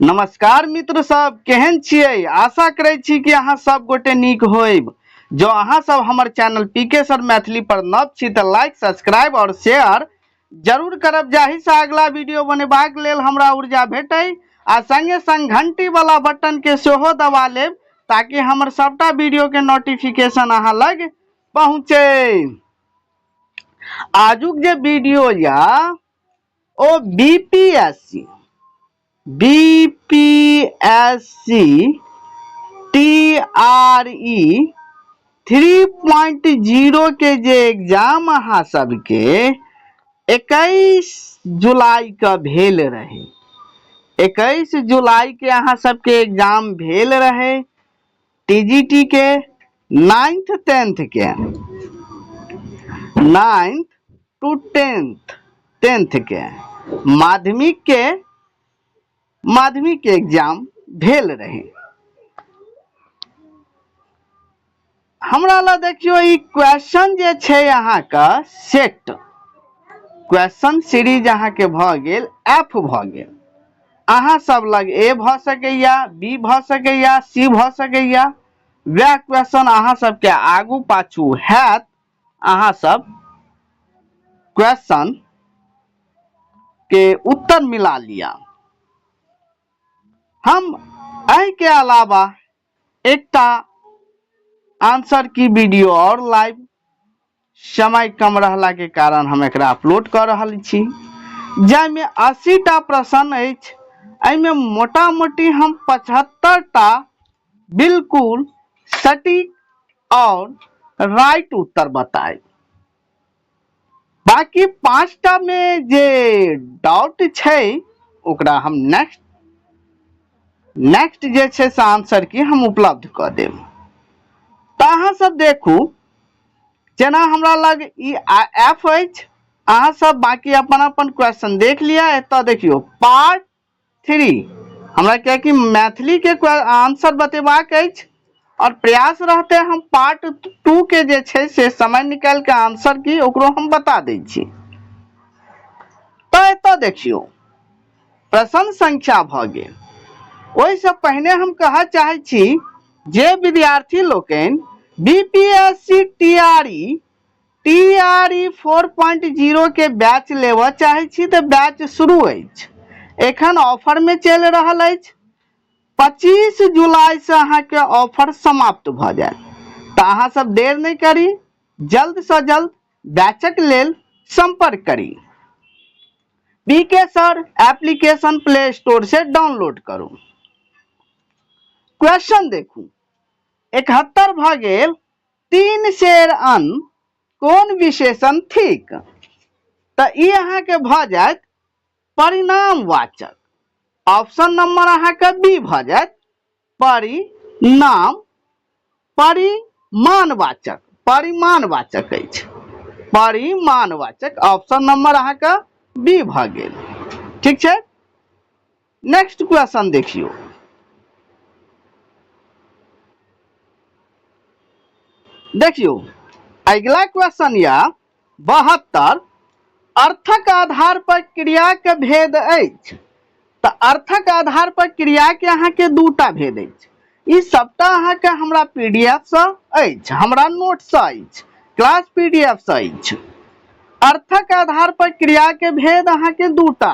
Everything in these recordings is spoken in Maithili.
नमस्कार मित्र सब, केहन छियै? आशा करै छी कि अहाँ सब गोटे नीक होइब। जो अहाँ सब हमर चैनल पीके सर मैथिली पर नव छी तऽ लाइक, सब्सक्राइब और शेयर जरूर करब, जाहि से अगला वीडियो बनेबाक लेल हमरा ऊर्जा भेटै, आ संगे संग घंटी वाला बटन के सेहो दबा लेब ताकि हमर सबटा वीडियो के नोटिफिकेशन अहाँ लग पहुँचे। आजुक जे वीडियो या ओ बीपीएससी बीपीएससी टीआरई 3.0 के जे एग्जाम अहाँ सबके 21 जुलाई के भेल रहे, 21 जुलाई के अहाँ सबके एग्जाम भेल रहे टीजीटी के नाइन्थ टेंथ के, नाइन्थ टू टेंथ, टेंथ के माध्यमिक के, माध्यमिक के एग्जाम भेल रहे। हमरा लग देखियो ई क्वेश्चन जे छै अहाँके सेट क्वेश्चन सीरीज अहाँके भऽ गेल, एफ भऽ गेल। अहाँ सब लग ए भऽ सकैया, बी भऽ सकैया, सी भऽ सकैया। वएह क्वेश्चन अहाँ सबके आगू पाछू हैत। अहाँ सब क्वेश्चन के उत्तर मिला लिया। हम एहि के अलावा एकटा आंसर की वीडियो और लाइव, समय कम रहला के कारण हम एकरा अपलोड कऽ रहल छी, जाहिमे 80 टा प्रश्न अछि। एहिमे मोटा मोटी हम 75 टा बिल्कुल सटीक और राइट उत्तर बताए, बाकी 5टा में जे डाउट छै ओकरा हम नेक्स्ट नेक्स्ट जे छै से आंसर की हम उपलब्ध कऽ देब। तऽ अहाँ सब देखू, जेना हमरा लग ई एफ अछि, अहाँ सब बाकी अपन अपन क्वेश्चन देख लिअ। एतऽ देखियौ पार्ट 3, हमरा कियाकि मैथिली के आंसर बतेबाक अछि और प्रयास रहते हम पार्ट 2 के जे छै से समय निकालि के आंसर की ओकरो हम बता दै छी। तऽ एतऽ देखियौ प्रश्न संख्या भऽ गेल। ओहिसँ पहिने हम कहऽ चाहै छी जे विद्यार्थी लोकनि बीपीएससी टीआरई टीआरई 4.0 के बैच लेबऽ चाहै छी तऽ बैच शुरू अछि, एखन ऑफरमे चलि रहल अछि। 25 जुलाईसँ अहाँके ऑफर समाप्त भऽ जायत। तऽ अहाँ सब देर नहि करी, जल्दसँ जल्द बैचक लेल संपर्क करी। पी के सर एप्लीकेशन प्ले स्टोर से डाउनलोड करू। क्वेश्चन देखू, 71 भऽ गेल। 3 सेर अन्न कोन विशेषण थिक? तऽ ई अहाँके भऽ जायत परिणामवाचक। ऑप्शन नंबर अहाँके बी भऽ जायत, परिणाम परिमाणवाचक, परिमाणवाचक अछि, परिमाणवाचक। ऑप्शन नंबर अहाँके बी भऽ गेल। ठीक छै, नेक्स्ट क्वेश्चन देखियौ। देखियौ अगिला क्वेश्चन या 72, अर्थक आधार पर क्रिया के भेद अछि। तऽ अर्थक आधार पर क्रिया के अहाँके दूटा भेद अछि। ई सबटा अहाँके हमरा पीडीएफ सँ अछि, हमरा नोट सँ अछि, क्लास पीडीएफ सँ अछि। अर्थक आधार पर क्रिया के भेद अहाँके दूटा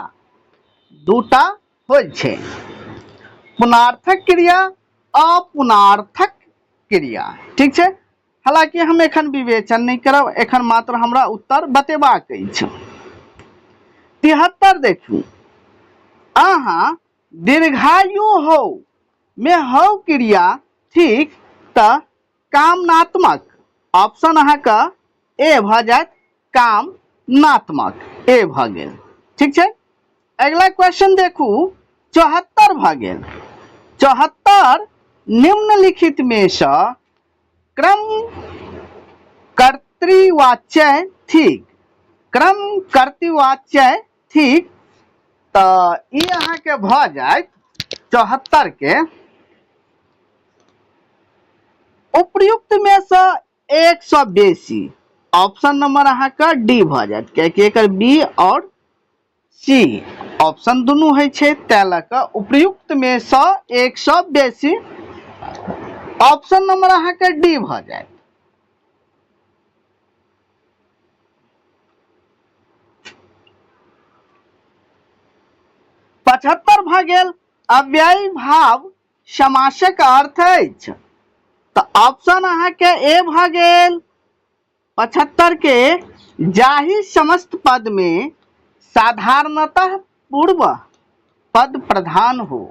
दूटा होइ छै, पुनार्थक क्रिया, अपुनार्थक क्रिया। ठीक छै, हालांकि हम एखन विवेचन नहि करब, एखन मात्र हमरा उत्तर बतेबाक अछि। 73 देखू, अहाँ दीर्घायु हो मे हौ क्रिया ठीक, तऽ कामनात्मक। ऑप्शन अहाँके ए भऽ जायत, कामनात्मक ए भऽ गेल। ठीक छै, अगला क्वेश्चन देखू, 74 भऽ गेल। 74, निम्नलिखित में सँ क्रम कर्तृवाच्य थिक? क्रम कर्तृवाच्य थिक, तऽ ई अहाँके भऽ जायत 74 के उपयुक्त में सँ एक सँ बेसी। ऑप्शन नंबर अहाँके डी भऽ जायत, कियाकि एकर बी और सी ऑप्शन दुनू होइ छै, तै लऽ कऽ उपयुक्तमे सँ एकसँ बेसी ऑप्शन नंबर अहाँके डी भऽ जायत। 75 भऽ गेल। अव्ययी भाव समासक अर्थ अछि, तऽ ऑप्शन अहाँके ए भऽ गेल। 75 के जाहि समस्त पद में साधारणतः पूर्व पद प्रधान हो।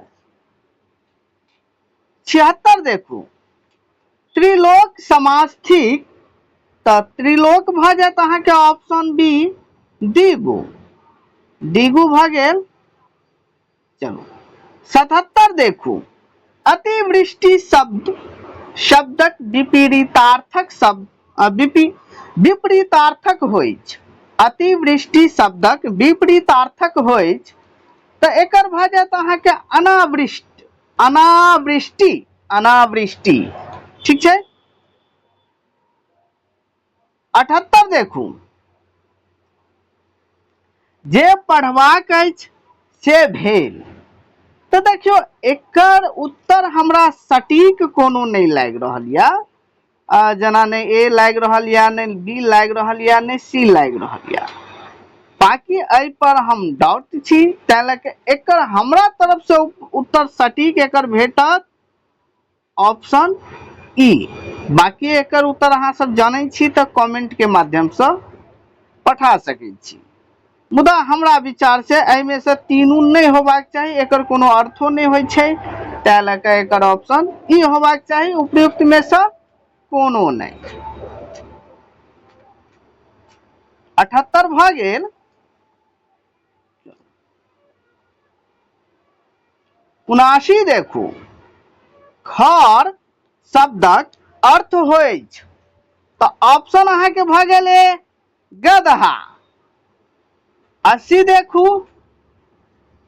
76 देखू, त्रिलोक समास थिक, तऽ त्रिलोक भऽ जायत अहाँके ऑप्शन बी दिगु, दिगु भऽ गेल। चलू 77 देखू, अतिवृष्टि शब्द शब्दक विपरीतार्थक शब्द विपरीतार्थक होइछ। अतिवृष्टि शब्दक विपरीतार्थक होइछ, तऽ एकर भऽ जायत अहाँके अनावृष्ट, अनावृष्टि, अनावृष्टि। ठीक छै। 78 देखू, जे पढ़बाक अछि से भेल। तऽ देखियौ, एकर उत्तर हमरा सटीक कोनो नहि लागि रहल यऽ, जेना नहि ए लागि रहल यऽ, नहि बी लागि रहल यऽ, नहि सी लागि रहल यऽ। बाँकी एहि पर हम डाउट छी, ताहि लऽ कऽ एकर हमरा तरफसँ उत्तर सटीक एकर भेटत ऑप्शन ई। बाकी एकर उत्तर अहाँ सब जानै छी तऽ कमेंट के माध्यमसँ पठा सकै छी, मुदा हमरा विचार से एहिमे से तीनू नहि होबाक चाही, एकर कोनो अर्थो नहि होइ छै, ताहि लऽ कऽ एकर ऑप्शन ई होबाक चाही, उपयुक्त मे से कोनो नहि। 78 भऽ गेल। 79 देखू, खर शब्दक अर्थ होइछ, तऽ ऑप्शन अहाँके भऽ गेल ए गदहा। 80 देखू,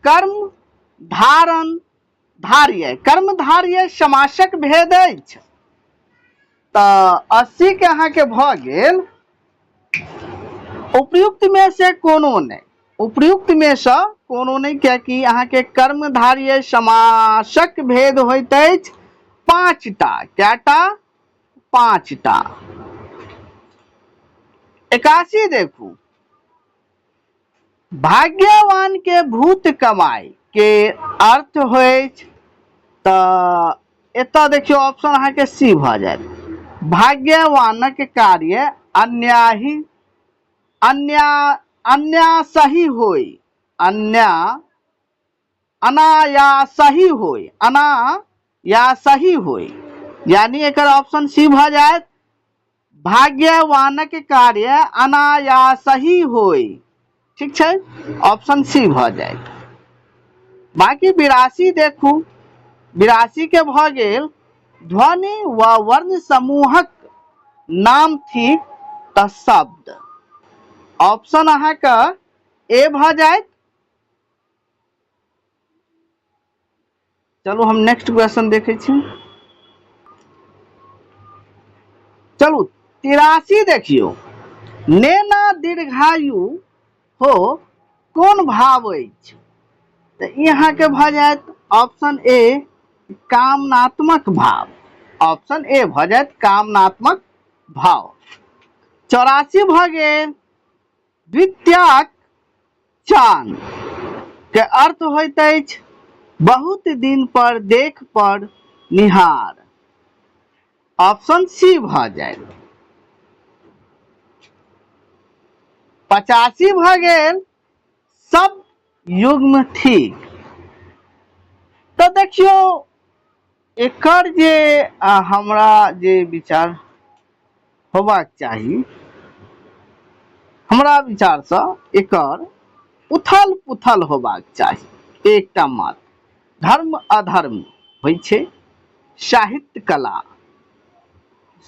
कर्म धारण धार्य, कर्म धार्य समासक भेद अछि, तऽ 80 के अहाँके भऽ गेल उपयुक्त में से कोनो नहि, उपयुक्त में से कोनो नहि, कियाकि अहाँके कर्मधार्य समासक भेद होइत अछि 5टा। कएटा? 5टा। 81 देखू, भाग्यवान के भूत कमाई के अर्थ होइछ, तऽ एतऽ देखियौ ऑप्शन अहाँके सी भऽ जायत। भाग्यवानक कार्य अन्याही अन्या अन्यासही होई, अन्या अनायासही होई, अनायासही होई, यानी एकर ऑप्शन सी भऽ जायत। भाग्यवानक कार्य अनायासही होई, ठीक छै, ऑप्शन सी भऽ जायत। बाकी 82 देखू, 82 के भऽ गेल ध्वनि व वर्ण समूहक नाम थिक, तऽ शब्द, ऑप्शन अहाँके ए भऽ जायत। चलू हम नेक्स्ट क्वेश्चन देखै छी। चलू 83 देखियौ, नेना दीर्घायु हो कोन भाव अछि, तऽ ई अहाँके भऽ जायत ऑप्शन ए कामनात्मक भाव, ऑप्शन ए भऽ जायत कामनात्मक भाव। 84 भऽ गेल। द्वितीयाक चान के अर्थ होइत अछि बहुत दिन पर देख पर निहार, ऑप्शन सी भऽ जायत। 85 भऽ गेल। सब युग्म ठीक, तऽ देखियौ एकर जे हमरा जे विचार होबाक चाही, हमरा विचारसँ एकर उथल पुथल होबाक चाही। एकटा मात्र धर्म अधर्म होइ छै। साहित्य कला,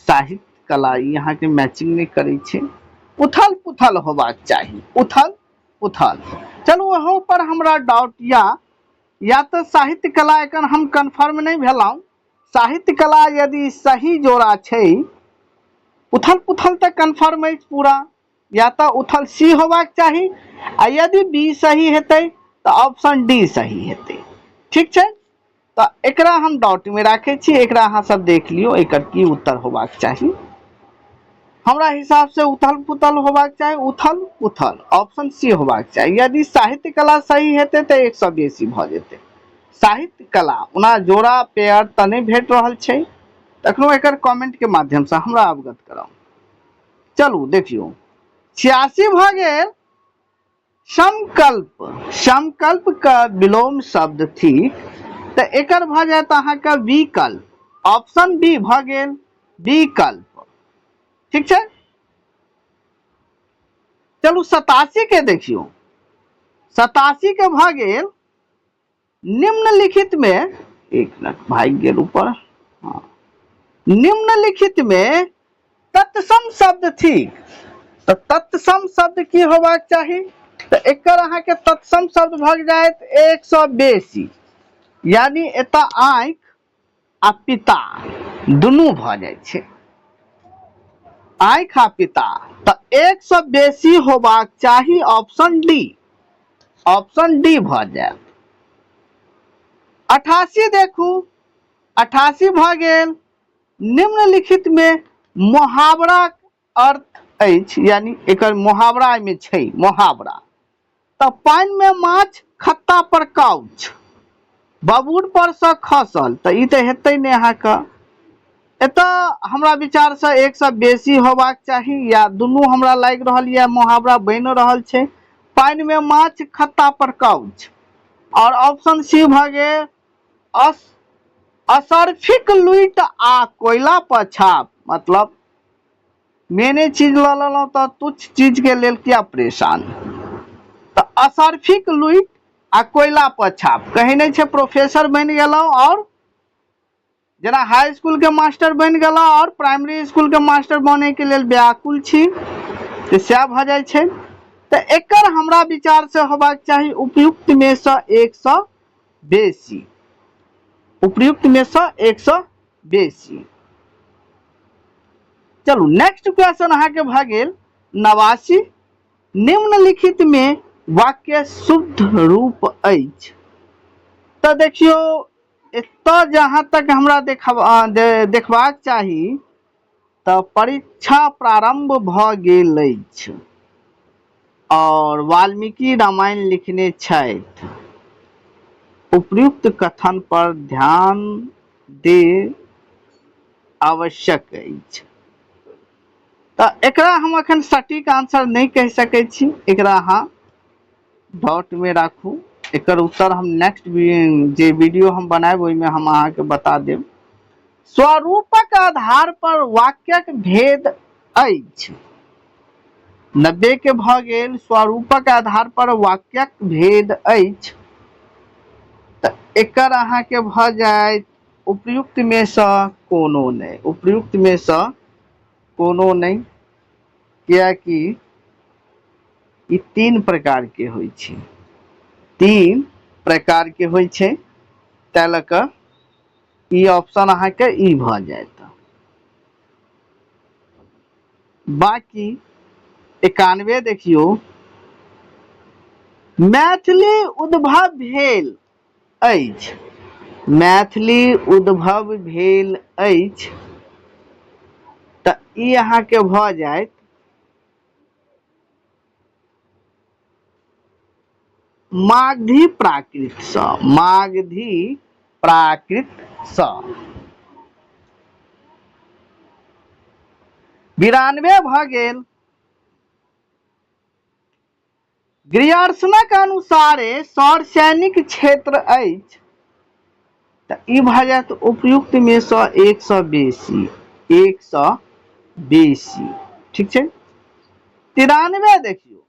साहित्य कला ई अहाँके मैचिंग नहि करै छै। उथल पुथल होबाक चाही, उथल पुथल। चलू ओहो पर हमरा डाउट या या तऽ साहित्य कला एखन हम कन्फर्म नहि भेलहुँ। साहित्य कला यदि सही जोड़ा छै, उथल पुथल तऽ कन्फर्म अछि पूरा, या तऽ उथल सी होबाक चाही, आ यदि बी सही हेतै तऽ ऑप्शन डी सही हेतै। ठीक छै, तऽ एकरा हम डाउटमे राखै छी, एकरा अहाँ सब देख लियौ एकर की उत्तर होबाक चाही। हमरा हिसाब से उथल पुथल होबाक चाही, उथल पुथल ऑप्शन सी होबाक चाही। यदि साहित्य कला सही हेतै तऽ एक सए बेसी भऽ जेतै। साहित्य कला ओना जोड़ा पेयर तऽ नहि भेट रहल छै, तखनो एकर कमेंट के माध्यम से हमरा अवगत कराउ। चलू देखियौ 86 भऽ गेल। संकल्प, संकल्प के विलोम शब्द थिक, तऽ एकर भऽ जायत अहाँके विकल्प, ऑप्शन बी भऽ गेल विकल्प। ठीक छै, चलू 87 के देखियौ। 87 के भऽ गेल निम्नलिखित में, एक मिनट भागि गेल ऊपर, हाँ, निम्नलिखित में तत्सम शब्द थिक, तऽ तत्सम शब्द की होबाक चाही? तऽ एकर अहाँके तत्सम शब्द भऽ जायत एक सए बेसी, यानी एतऽ आँखि आ पिता दुनू भऽ जाइ छै, आँखि आ पिता, तऽ एक सए बेसी होबाक चाही, ऑप्शन डी, ऑप्शन डी भऽ जायत। 88 देखू, 88 भऽ गेल निम्नलिखित में मुहावराक अर्थ अछि, यानी एकर मुहावरा एहिमे छै मुहावरा, तऽ पानि मे माछ खत्ता पर काउच, बबूर पर सँ खसल, तऽ ई तऽ हेतै नहि अहाँके। एतऽ हमरा विचारसँ एक सँ बेसी होबाक चाही, या दुनू हमरा लागि रहल यऽ मुहावरा बनि रहल छै, पानि मे माछ खत्ता पर काउच, आओर ऑप्शन सी भऽ गेल अस असर्फिक लुटि आ कोयला पर छाप, मतलब मेने चीज लऽ लेलहुँ तऽ तुच्छ चीजके लेल किया परेशान, तऽ असर्फिक लुटि आ कोयला पर छाप, कहै नहि छै प्रोफेसर बनि गेलहुँ आओर जेना हाई स्कूल के मास्टर बनि गेलहुँ आओर प्राइमरी स्कूल के मास्टर बनैके लेल व्याकुल छी, तऽ सएह भऽ जाइ छै। तऽ एकर हमरा विचारसँ होबाक चाही उपयुक्त मे सँ एक सँ बेसी, उपयुक्त मे सँ एक सँ बेसी। चलू नेक्स्ट क्वेश्चन अहाँके भऽ गेल 89, निम्नलिखित मे वाक्य शुद्ध रूप अछि। तऽ देखियौ एतऽ जहाँ तक हमरा देखबाक चाही तऽ परीक्षा प्रारंभ भऽ गेल अछि और वाल्मीकि रामायण लिखने छथि। उपयुक्त कथन पर ध्यान देब आवश्यक अछि। तऽ एकरा हम अखन सटीक आंसर नहि कहि सकै छी, एकरा अहाँ डाउट मे राखू, एकर उत्तर हम नेक्स्ट जे वीडियो हम बनायब ओहिमे हम अहाँके बता देब। स्वरूपक आधार पर वाक्यक भेद अछि। 90 के भऽ गेल स्वरूपक आधार पर वाक्यक भेद अछि, तऽ एकर अहाँके भऽ जायत उपयुक्त मे सँ कोनो नहि, उपयुक्त मे सँ कोनो नहि, कियाकि ई तीन प्रकार के होइ छै, तीन प्रकार के होइ छै, ताहि लऽ कऽ ई ऑप्शन अहाँके ई भऽ जायत। बाकी 91 देखियौ, मैथिली उद्भव भेल अछि, मैथिली उद्भव भेल अछि, तऽ ई अहाँके भऽ जायत मागधी प्राकृतसँ, मागधी प्राकृतसँ। 92 भऽ गेल। ग्रियर्सनक अनुसारे सौरसैनिक क्षेत्र अछि, तऽ ई भऽ जायत उपयुक्त मे सँ एक सँ बेसी, एक सँ बेसी। ठीक छै, 93 देखियौ,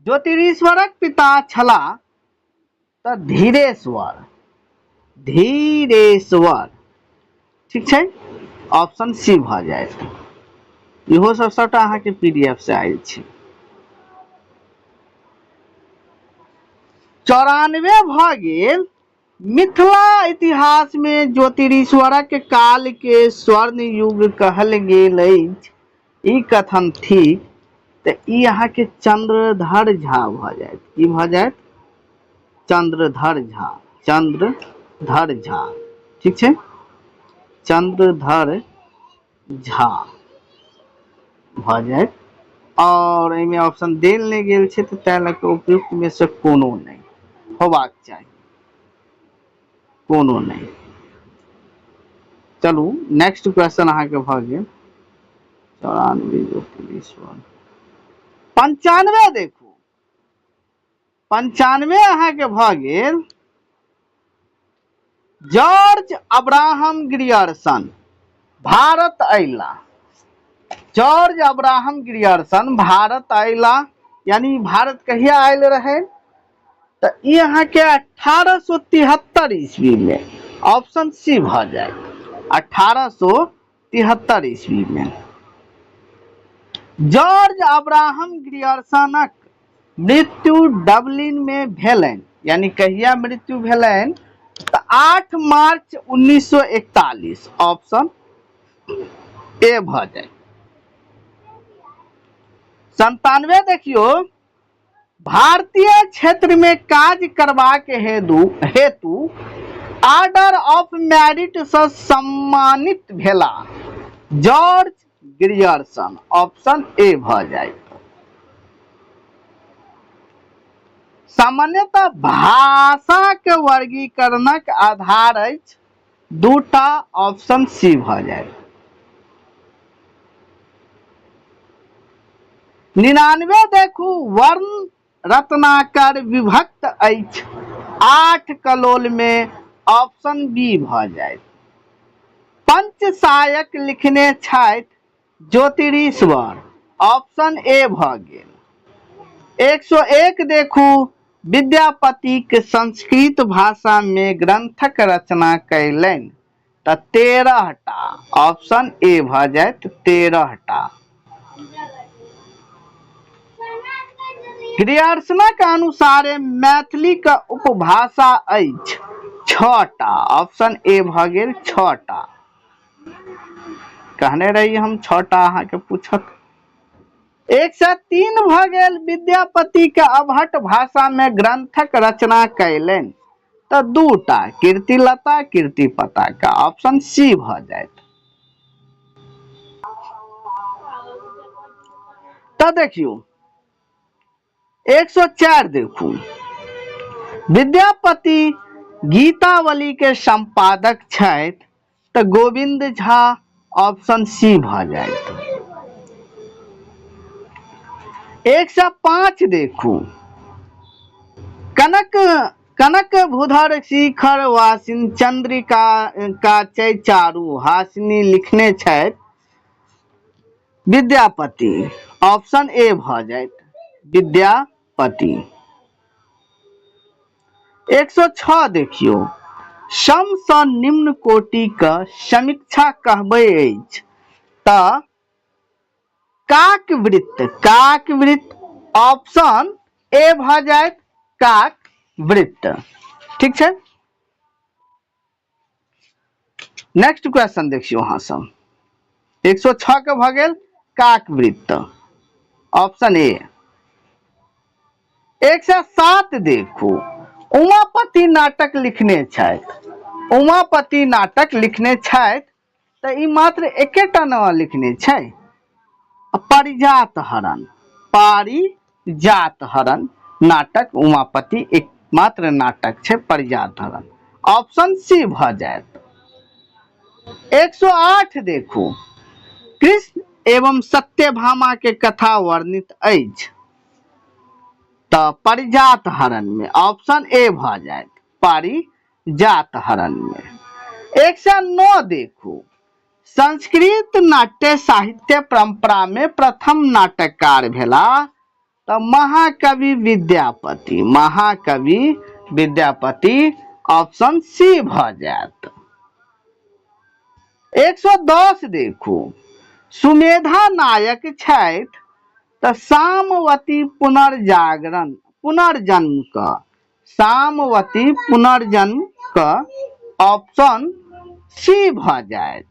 ज्योतिरीश्वरक पिता छलाह तऽ धीरेश्वर, धीरेश्वर। ठीक छै, ऑप्शन सी भऽ जायत। इहो सब सबटा अहाँके पी डी एफ से आयल छै। 94 भऽ गेल। मिथिला इतिहास मे ज्योतिरीश्वरक काल के स्वर्ण युग कहल गेल अछि, ई कथन ठीक, तऽ ई अहाँके चंद्रधर झा भऽ जायत। की भऽ जायत? चंद्रधर झा, चंद्रधर झा, ठीक छै, चंद्रधर झा भऽ जायत। आओर एहिमे ऑप्शन देल नहि गेल छै, तऽ ताहि लऽ कऽ उपयुक्तमे से कोनो नहि होबाक चाही, कोनो नहि। चलू, नेक्स्ट क्वेश्चन अहाँके भऽ गेल 94, ज्योतिरीश्वर। 95 देखू, 95 अहाँके भऽ गेल जॉर्ज अब्राहम ग्रियर्सन भारत अयला। जॉर्ज अब्राहम ग्रियर्सन भारत अयला, यानी भारत कहिया आयल रहे? तऽ ई अहाँके 1873 ईस्वी में, ऑप्शन सी भऽ जायत, 1873 ईस्वी में। जॉर्ज अब्राहम ग्रियर्सनक मृत्यु डबलिन में भेलनि, यानी कहिया मृत्यु भेलनि? तऽ 8 मार्च 1941, ऑप्शन ए भऽ जाय। 97 देखियौ, भारतीय क्षेत्र में काज करबाक हेतु ऑर्डर ऑफ मेरिट से सम्मानित भेला जॉर्ज ग्रियर्सन, ऑप्शन ए भऽ जाय। सामान्यतः भाषाक वर्गीकरणक आधार अछि दूटा, ऑप्शन सी भऽ जाय। 99 देखू, वर्ण रत्नाकर विभक्त अछि 8 कलोल में, ऑप्शन बी भऽ जायत। पंचसायक लिखने छथि ज्योतिरीश्वर, ऑप्शन ए भऽ गेल। 101 देखू, विद्यापतिक संस्कृत भाषा में ग्रंथक रचना कयलनि तऽ 13टा, ऑप्शन ए भऽ जायत, 13टा। ग्रियर्सनक अनुसारे मैथिलीक उपभाषा अछि 6टा, ऑप्शन ए भऽ गेल 6टा। कहने रही हम 6टा अहाँके पूछत। 103 भऽ गेल, विद्यापति के अवहट्ठ भाषा में ग्रंथक रचना कयलनि तऽ 2टा, कीर्तिलता, कीर्ति पताका, ऑप्शन सी भऽ जायत। तऽ देखियौ 104 देखू, विद्यापति गीतावली के संपादक छथि तऽ गोविंद झा, ऑप्शन सी भऽ जायत। 105 देखू, कनक कनक भूधर शिखर वासिन चंद्रिका का चारू हासिनी लिखने छथि विद्यापति, ऑप्शन ए भऽ जायत, विद्यापति। 106 देखियौ, सम सँ निम्न कोटि क समीक्षा कहबै अछि तऽ काकवृत्त, काकवृत्त, ऑप्शन ए भऽ जायत, काकवृत्त, ठीक छै। नेक्स्ट क्वेश्चन देखियौ अहाँ सब, 106 के भऽ गेल काकवृत्त, ऑप्शन ए। 107 देखू, उमापति नाटक लिखने छथि, उमापति नाटक लिखने छथि तऽ ई मात्र एकेटा नाम लिखने छै, पारिजात हरण, पारिजात हरण नाटक उमापति एक मात्र नाटक छै पारिजात हरण, ऑप्शन सी भऽ जायत। 108 देखू, कृष्ण एवं सत्यभामा के कथा वर्णित अछि तऽ पारिजात हरण में, ऑप्शन ए भऽ जायत, पारिजात हरण में। 109 देखू, संस्कृत नाट्य साहित्य परंपरा में प्रथम नाटककार भेला तऽ महाकवि विद्यापति, महाकवि विद्यापति, ऑप्शन सी भऽ जायत। 110 देखू, सुमेधा नायक छथि तऽ सामवती पुनर्जागरण पुनर्जन्म क, सामवती पुनर्जन्म क, ऑप्शन सी भऽ जायत।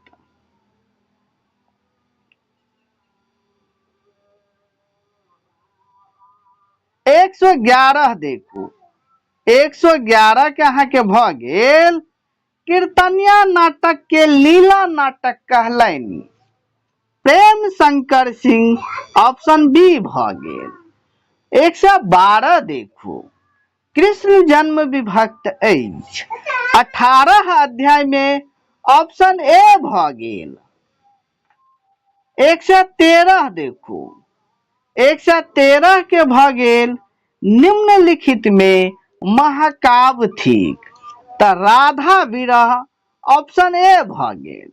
111 देखू, 111 के अहाँके भऽ गेल कीर्तनिया नाटक के लीला नाटक कहलनि प्रेम शंकर सिंह, ऑप्शन बी भऽ गेल। 112 देखू, कृष्ण जन्म विभक्त अछि 18 अध्याय में, ऑप्शन ए भऽ गेल। 113 देखू, 113 के भऽ गेल निम्नलिखित में महाकाव्य थिक, तऽ राधा विरह, ऑप्शन ए भऽ गेल।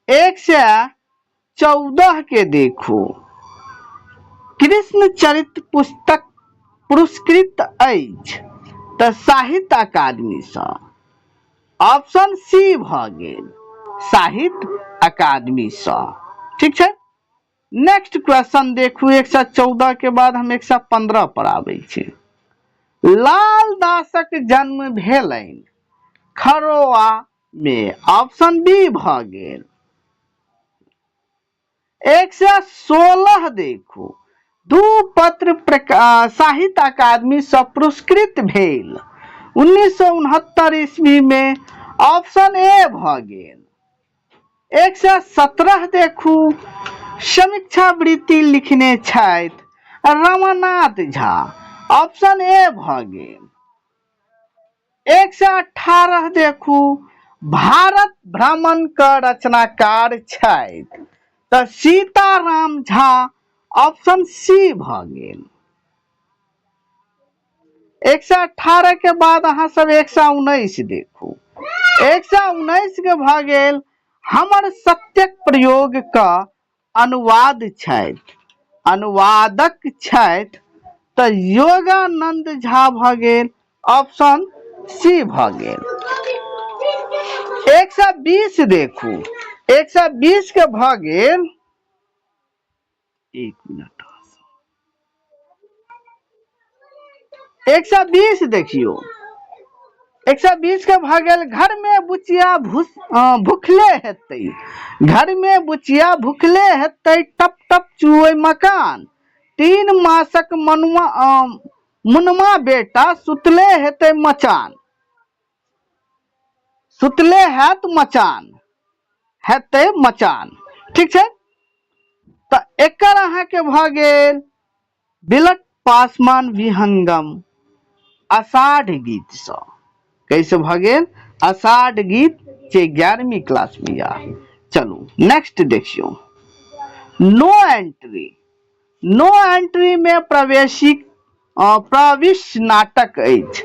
114 के देखू, कृष्ण चरित पुस्तक पुरस्कृत अछि तऽ साहित्य अकादमीसँ, ऑप्शन सी भऽ गेल, साहित्य अकादमीसँ। ठीक छै, नेक्स्ट क्वेश्चन देखू। 114 के बाद हम 115 पर आबै छी। लाल दासक जन्म भेलनि खरोआ मे, ऑप्शन बी भऽ गेल। 116 देखू, दू पत्र साहित्य अकादमी सँ पुरस्कृत भेल 1969 ईस्वी मे, ऑप्शन ए भऽ गेल। 117 देखू, समीक्षा वृत्ति लिखने छथि रमानाथ झा, ऑप्शन ए भऽ गेल। 118 देखू, भारत भ्रमण क रचनाकार छथि तऽ सीताराम झा, ऑप्शन सी भऽ गेल। 118 के बाद अहाँ सब 119 देखू। 119 के भऽ गेल हमर सत्यक प्रयोग क अनुवाद छथि, अनुवादक छथि तऽ योगानंद झा भऽ गेल, ऑप्शन सी भऽ गेल। 120 देखू, 120 के भऽ गेल, एक मिनट, 120 देखियौ, 120 के भऽ गेल घर में बुचिया भूस भुखले हेतै, घर में बुचिया भुखले हेतै, टप टप चुए मकान, 3 मासक मनुआ मुनमा बेटा सुतले हेतै मचान, सुतले हैत मचान, हेतै मचान। ठीक छै, तऽ एकर अहाँके भऽ गेल बिलट पासवान विहंगम आषाढ़ गीतसँ। कैसे भऽ गेल? आषाढ़ गीत जे 11वीं क्लास में या। चलू नेक्स्ट देखियौ, नो एंट्री। नो एंट्री में प्रवेशिक प्रविश नाटक अछि,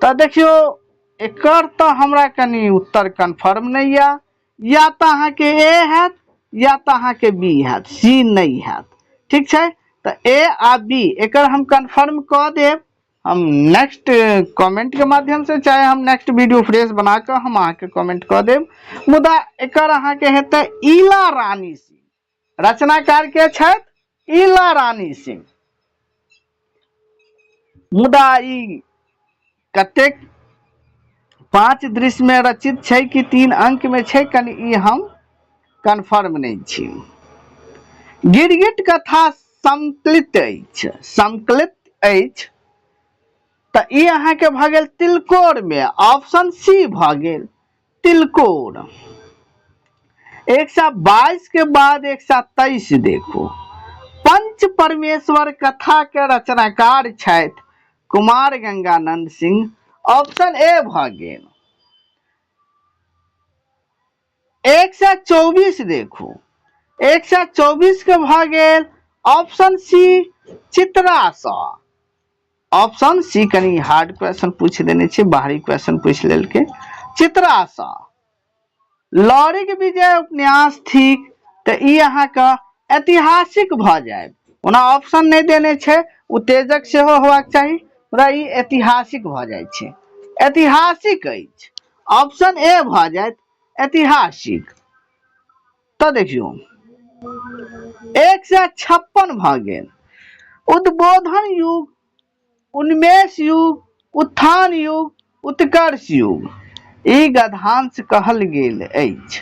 तऽ देखियौ एकर तऽ हमरा कनि उत्तर कन्फर्म नहि यऽ, या तऽ अहाँके ए हैत या तऽ अहाँके बी हैत, सी नहि हैत। ठीक छै, तऽ ए आ बी एकर हम कन्फर्म कऽ देब हम नेक्स्ट कमेंट के माध्यम से, चाहे हम नेक्स्ट वीडियो फ्रेश बना कऽ हम अहाँके कमेंट कऽ देब। मुदा एकर अहाँके हेतै ईला रानी सिंह, रचनाकार के छथि ईला रानी सिंह। मुदा ई कतेक 5 दृश्य में रचित छै कि 3 अंक में छै, कनि ई हम कन्फर्म नहि छी। गिरगिट कथा संकलित अछि, संकलित अछि तऽ ई अहाँके भऽ गेल तिलकोर में, ऑप्शन सी भऽ गेल तिलकोर। 122 के बाद 123 देखू, पंच परमेश्वर कथा के रचनाकार छथि कुमार गंगानंद सिंह, ऑप्शन ए भऽ गेल। 124 देखू, 124 के भऽ गेल ऑप्शन सी चित्रासँ, ऑप्शन सी। कनि हार्ड क्वेश्चन पूछि देने छै, बाहरी क्वेश्चन पूछि लेलकै। चित्रासँ लौरिक विजय उपन्यास थिक, तऽ ई अहाँके ऐतिहासिक भऽ जायत। ओना ऑप्शन नहि देने छै, उत्तेजक सेहो होबाक चाही, मुदा ई ऐतिहासिक भऽ जाइ छै, ऐतिहासिक अछि, ऑप्शन ए भऽ जायत ऐतिहासिक। तऽ देखियौ 156 भऽ गेल उद्बोधन युग, उन्मेष युग, उत्थान युग, उत्कर्ष युग, ई गद्यांश कहल गेल अछि,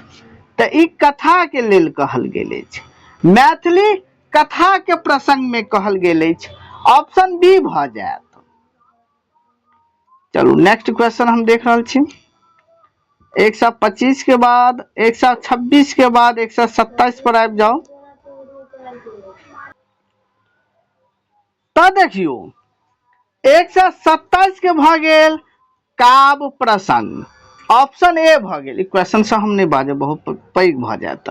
तऽ ई कथा के लेल कहल गेल अछि, मैथिली कथा के प्रसंग में कहल गेल अछि, ऑप्शन बी भऽ जायत। चलू नेक्स्ट क्वेश्चन हम देख रहल छी। 125 के बाद 126 के बाद 127 पर आबि जाउ। तऽ देखियौ 127 के भऽ गेल काव्य प्रसंग, ऑप्शन ए भऽ गेल। ई क्वेश्चन से हम नहि बाजब, बहुत पैघ भऽ जायत।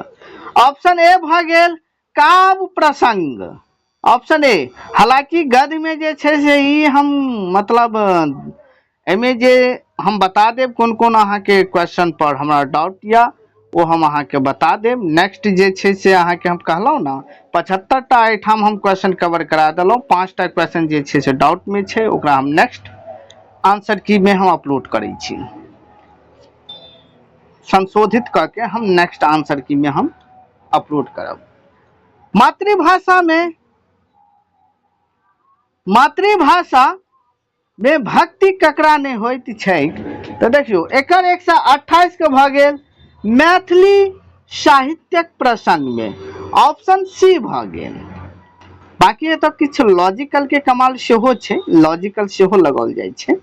ऑप्शन ए भऽ गेल काव्य प्रसंग, ऑप्शन ए। हालांकि गद्य में जे छै से ई हम मतलब एहिमे जे हम बता देब कोन कोन अहाँके क्वेश्चन पर हमरा डाउट यऽ ओ हम अहाँके बता देब। नेक्स्ट जे छै से अहाँके हम कहलहुँ ने 75 टा एहिठाम हम क्वेश्चन कवर करा देलहुँ। 5 टा क्वेश्चन जे छै से डाउटमे छै, ओकरा हम नेक्स्ट आंसर की मे हम अपलोड करै छी, संशोधित कऽ के हम नेक्स्ट आंसर की मे हम अपलोड करब। मातृभाषा में, मातृभाषा में भक्ति ककरा नहि होइत छैक? तऽ देखियौ एकर 128 के भऽ गेल मैथिली साहित्यक प्रसंग में, ऑप्शन सी भऽ गेल। बाकी एतऽ किछु लॉजिकल के कमाल सेहो छै, लॉजिकल सेहो लगाओल जाइ छै।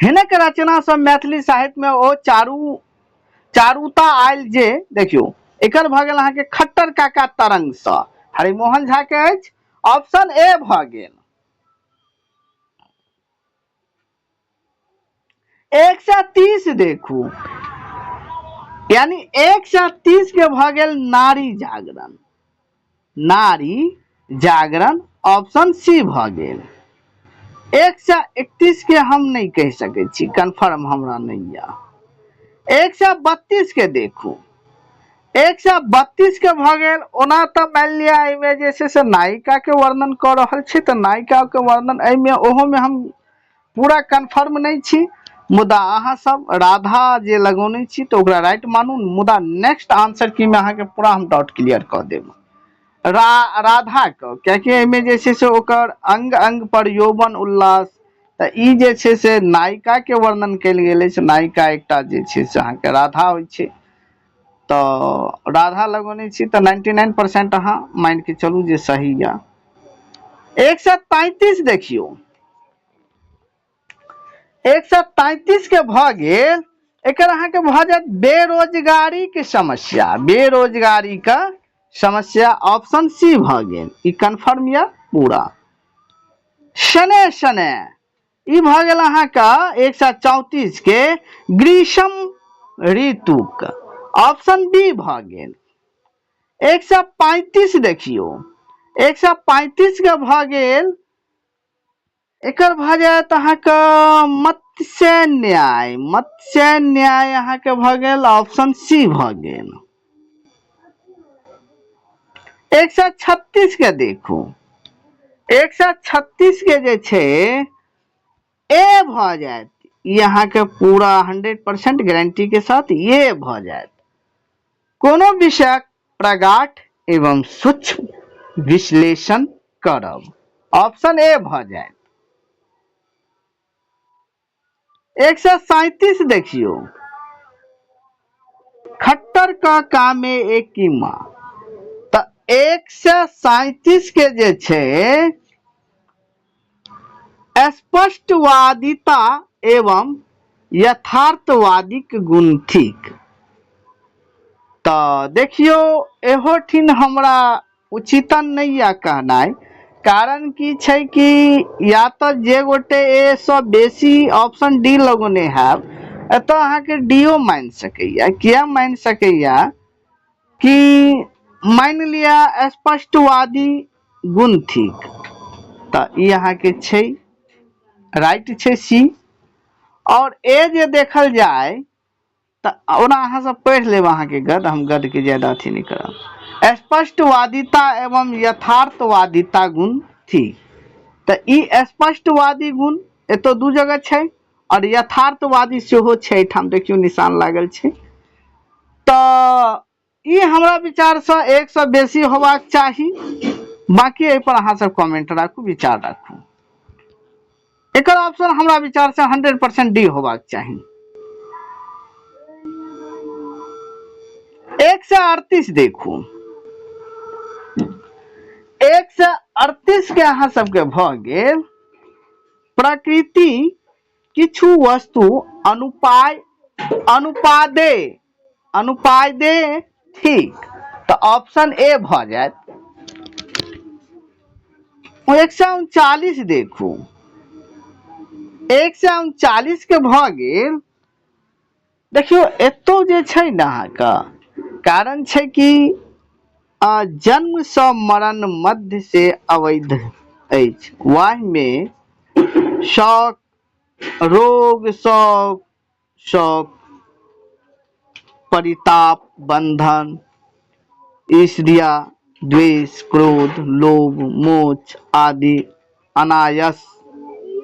हिनक रचना सब मैथिली साहित्य में ओ चारुता आयल जे देखियौ एकर भऽ गेल अहाँके खट्टर काका तरंग सँ हरिमोहन झा के अछि, ऑप्शन ए भऽ गेल। 130 देखू, यानी 130 के भऽ गेल नारी जागरण, नारी जागरण ऑप्शन सी भऽ गेल। 131 के हम नहि कहि सकै छी, कन्फर्म हमरा नहि यऽ। 132 के देखू, 132 के भऽ गेल। ओना तऽ मानि लिअ एहिमे जे छै से नायिका के वर्णन कऽ रहल छी, तऽ नायिका के वर्णन एहिमे ओहोमे हम पूरा कन्फर्म नहि छी, मुदा अहाँ सब राधा जे लगौने छी तऽ ओकरा राइट मानू। मुदा नेक्स्ट आंसर की मे अहाँके पूरा हम डाउट क्लियर कऽ देब राधा के, कियाकि एहिमे जे छै से ओकर अंग अंग पर यौवन उल्लास, तऽ ई जे छै से नायिका के वर्णन कयल गेल अछि। नायिका एकटा जे छै से अहाँके राधा होइ छै, तऽ राधा लगौने छी तऽ 99% अहाँ मानि के चलू जे सही यऽ। 133 देखियौ, 133 के भऽ गेल एकर अहाँके भऽ जायत बेरोजगारी के समस्या, बेरोजगारी के समस्या ऑप्शन सी भऽ गेल। ई कन्फर्म यऽ पूरा। शने शने ई भऽ गेल अहाँके 134 के ग्रीष्म ऋतुक, ऑप्शन बी भऽ गेल। 135 देखियौ, 135 के भऽ गेल एकर भऽ जायत अहाँके मत्स्य न्याय, मत्स्य न्याय अहाँके भऽ गेल ऑप्शन सी भऽ गेल। 136 के देखू, 136 के जे छै ए भऽ जायत। ई अहाँके पूरा 100% गारंटी के साथ ये भऽ जायत। कोनो विषयक प्रगाढ़ एवं सूक्ष्म विश्लेषण करब, ऑप्शन ए भऽ जायत। 137 देखियौ, खट्टर का कामे एक की माँ, तऽ 137 के जे छै स्पष्टवादिता एवं यथार्थवादीक गुण थिक। तऽ देखियौ एहो ठिन हमरा उचितन नहि यऽ कहनाइ, कारण की छै कि या तऽ जे गोटे ए सँ बेसी ऑप्शन डी लगौने हैब, एतऽ अहाँके डी ओ मानि सकैया। किया मानि सकैया कि मानि लिअ स्पष्टवादी गुण थिक, तऽ ई अहाँके छै राइट छै सी। आओर ए जे देखल जाय तऽ ओना अहाँ सब पढ़ि लेब अहाँके गद, हम गद के ज्यादा अथी नहि करब। स्पष्टवादिता एवं यथार्थवादिता गुण थिक, तऽ ई स्पष्टवादी गुण एतऽ दू जगह छै और यथार्थवादी सेहो छै, एहिठाम देखियौ निशान लागल छै। तऽ ई हमरा विचारसँ एक सँ बेसी होबाक चाही। बाकी एहि पर अहाँ सब कमेंट राखू, विचार राखू। एकर ऑप्शन हमरा विचार से 100% डी होबाक चाही। 138 देखू, 138 के अहाँ सबके भऽ गेल प्रकृति किछु वस्तु अनुपाय अनुपादे अनुपादे ठीक, तऽ ऑप्शन ए भऽ जायत। 139 देखू, 139 के भऽ गेल। देखियौ एतौ जे छै ने अहाँके कारण छै कि जन्मसँ मरण मध्य से अवैध अछि, वाहिमे शौक रोग शौक शौक परिताप बंधन ईर्ष्या द्वेष क्रोध लोभ मोक्ष आदि अनायास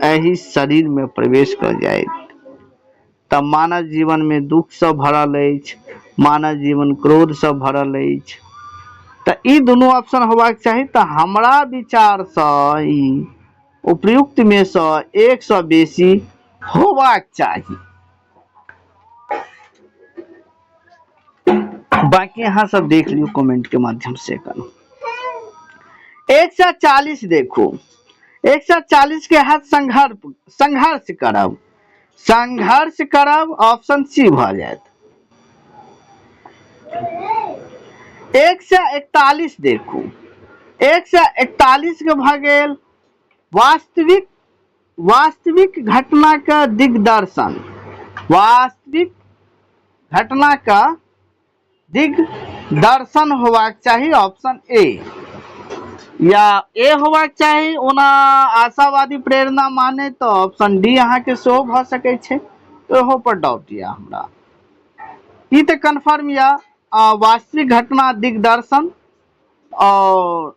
एहि शरीरमे प्रवेश कऽ जाइत। तऽ मानव जीवनमे दुःखसँ भरल अछि, मानव जीवन क्रोधसँ भरल अछि, तऽ ई दुनू ऑप्शन होबाक चाही। तऽ हमरा विचारसँ ई उपयुक्तमे सँ एकसँ बेसी होबाक चाही। बाकी अहाँ सब देख लियौ कमेंट के माध्यम से। एखन 140 देखू, 140 के हाथ संघर्ष संघर्ष करब, संघर्ष करब, ऑप्शन सी भऽ जायत। 141 देखू, 141 के भऽ गेल वास्तविक वास्तविक घटना के दिग्दर्शन, वास्तविक घटना का दिग्दर्शन होबाक चाही, ऑप्शन ए या ए होबाक चाही। ओना आशावादी प्रेरणा माने तऽ ऑप्शन डी अहाँके सेहो भऽ सकै छै, ओहो पर डाउट यऽ हमरा। ई तऽ कन्फर्म यऽ वास्तविक घटना दिग्दर्शन। और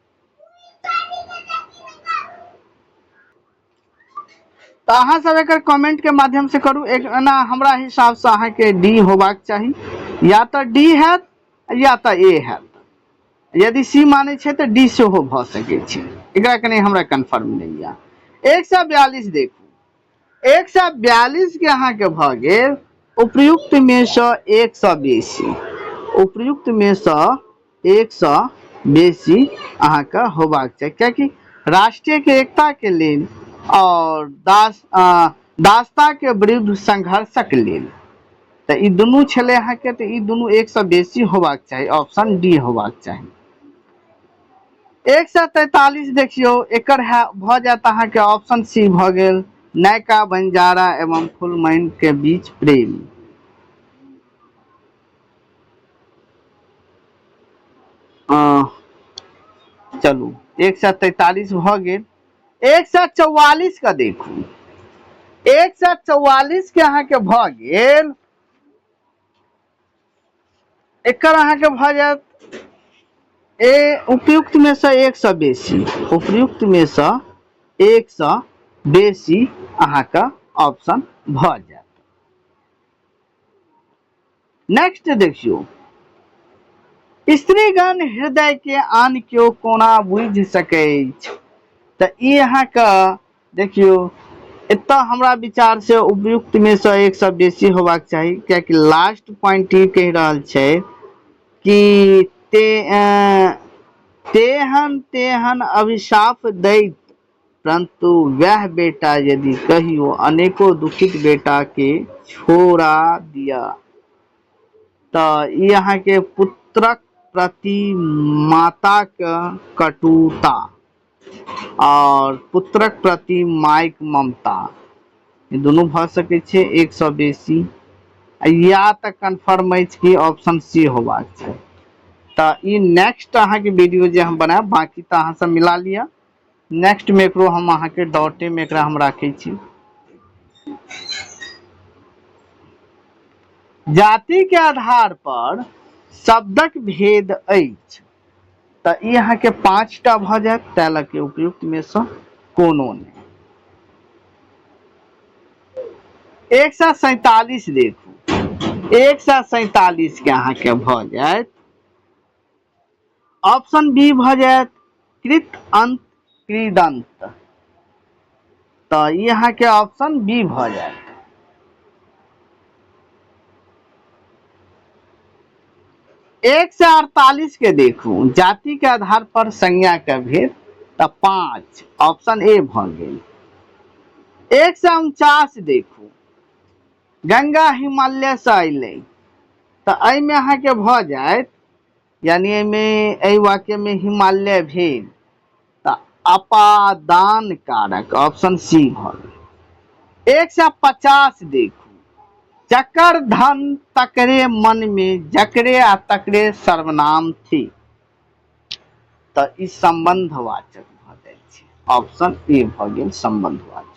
तऽ अहाँ सब एकर कमेंट के माध्यम से करू। एक एना हमरा हिसाब से अहाँके डी होबाक चाही, या तऽ डी हैत या तऽ ए हैत। यदि सी मानै छै तऽ डी सेहो भऽ सकै छै, एकरा कनि हमरा कन्फर्म नहि यऽ। 142 देखू, 142 के अहाँके भऽ गेल उपयुक्त में सँ एक सए बेसी, उपयुक्त में सँ एक सए बेसी अहाँके होबाक चाही, कियाकि राष्ट्रीय के एकता के लेल और दासता के विरुद्ध संघर्षक लेल, तऽ ई दुनू छलै अहाँके, तऽ ई दुनू एक सए बेसी होबाक चाही, ऑप्शन डी होबाक चाही। 143 देखियौ, एकर है भऽ जायत अहाँके ऑप्शन सी भऽ गेल नयका बंजारा एवं फुलमैन के बीच प्रेम। चलू 143 भऽ गेल। 144 के देखू, 144 के अहाँके भऽ गेल, एकर अहाँके भऽ जायत ए उपयुक्त में से एक सए बेसी, उपयुक्त में से एक सए बेसी अहाँके ऑप्शन भऽ जायत। नेक्स्ट देखियौ, स्त्रीगण हृदय के आन केओ कोना बुझि सकैछ? तऽ ई अहाँके देखियौ एतऽ हमरा विचार से उपयुक्त में से एक सए बेसी होबाक चाही, कियाकि लास्ट पॉइंट ई कहि रहल छै कि ते तेहन तेहन अभिशाप दैत, परंतु वैह बेटा यदि कहियो अनेको दुखित बेटा के छोड़ा दिया, तऽ ई अहाँके पुत्रक प्रति माताक कटुता आओर पुत्रक प्रति माइक ममता, ई दुनू भऽ सकै छै एक सए बेसी, या तऽ कन्फर्म अछि कि ऑप्शन सी होबाक छै। तऽ ई नेक्स्ट अहाँके वीडियो जे हम बनायब, बाँकी तऽ अहाँ सब मिला लिअ। नेक्स्ट मे एकरो हम अहाँके डॉटे मे एकरा हम राखै छी। जाति के आधार पर शब्दक भेद अछि, तऽ ई अहाँके 5टा भऽ जायत, ताहि लऽ के उपयुक्त मे सँ कोनो नहि। 147 देखू, 147 के अहाँके भऽ जायत ऑप्शन बी भऽ जायत कृत अंत कृदंत, तऽ ई अहाँके ऑप्शन बी भऽ जायत। 148 के देखू, जाति के आधार पर संज्ञा के भेद, तऽ 5, ऑप्शन ए भऽ गेल। 149 देखू, गंगा हिमालय से अयलै, तऽ एहिमे अहाँके भऽ जायत, यानी एहिमे एहि वाक्यमे हिमालय भेल तऽ अपादान कारक, ऑप्शन सी भऽ गेल। 150 देखू, जकर धन तकरे मन मे, जकरे आ तकरे सर्वनाम थी, तऽ ई संबंधवाचक भऽ जाइ छै, ऑप्शन ए भऽ गेल संबंधवाचक।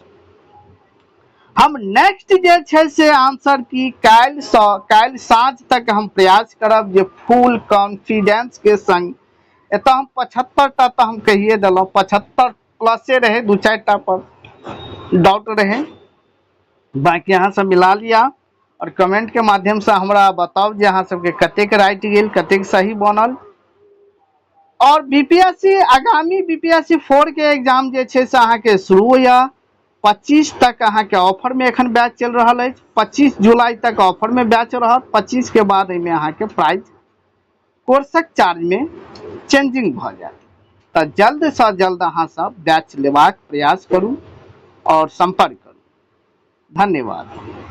हम नेक्स्ट जे छै से आंसर की काल्हिसँ काल्हि साँझ तक हम प्रयास करब जे फुल कॉन्फिडेंस के संग। एतऽ हम 75 टा तऽ हम कहिए देलहुँ, 75 प्लसे रहै, दू चारि टा पर डाउट रहै, बाँकी अहाँ सब मिला लिअ आओर कमेंट के माध्यम से हमरा बताउ जे अहाँ सबके कतेक राइट गेल, कतेक सही बनल। आओर बीपीएससी आगामी बीपीएससी 4 के एग्जाम जे छै से अहाँके शुरू होइए 25 तक। अहाँके ऑफरमे एखन बैच चलि रहल अछि, 25 जुलाई तक ऑफरमे बैच रहत। 25 के बाद एहिमे अहाँके प्राइस कोर्सक चार्जमे चेंजिंग भऽ जायत। तऽ जल्दसँ जल्द अहाँ सब बैच लेबाक प्रयास करू आओर सम्पर्क करू। धन्यवाद।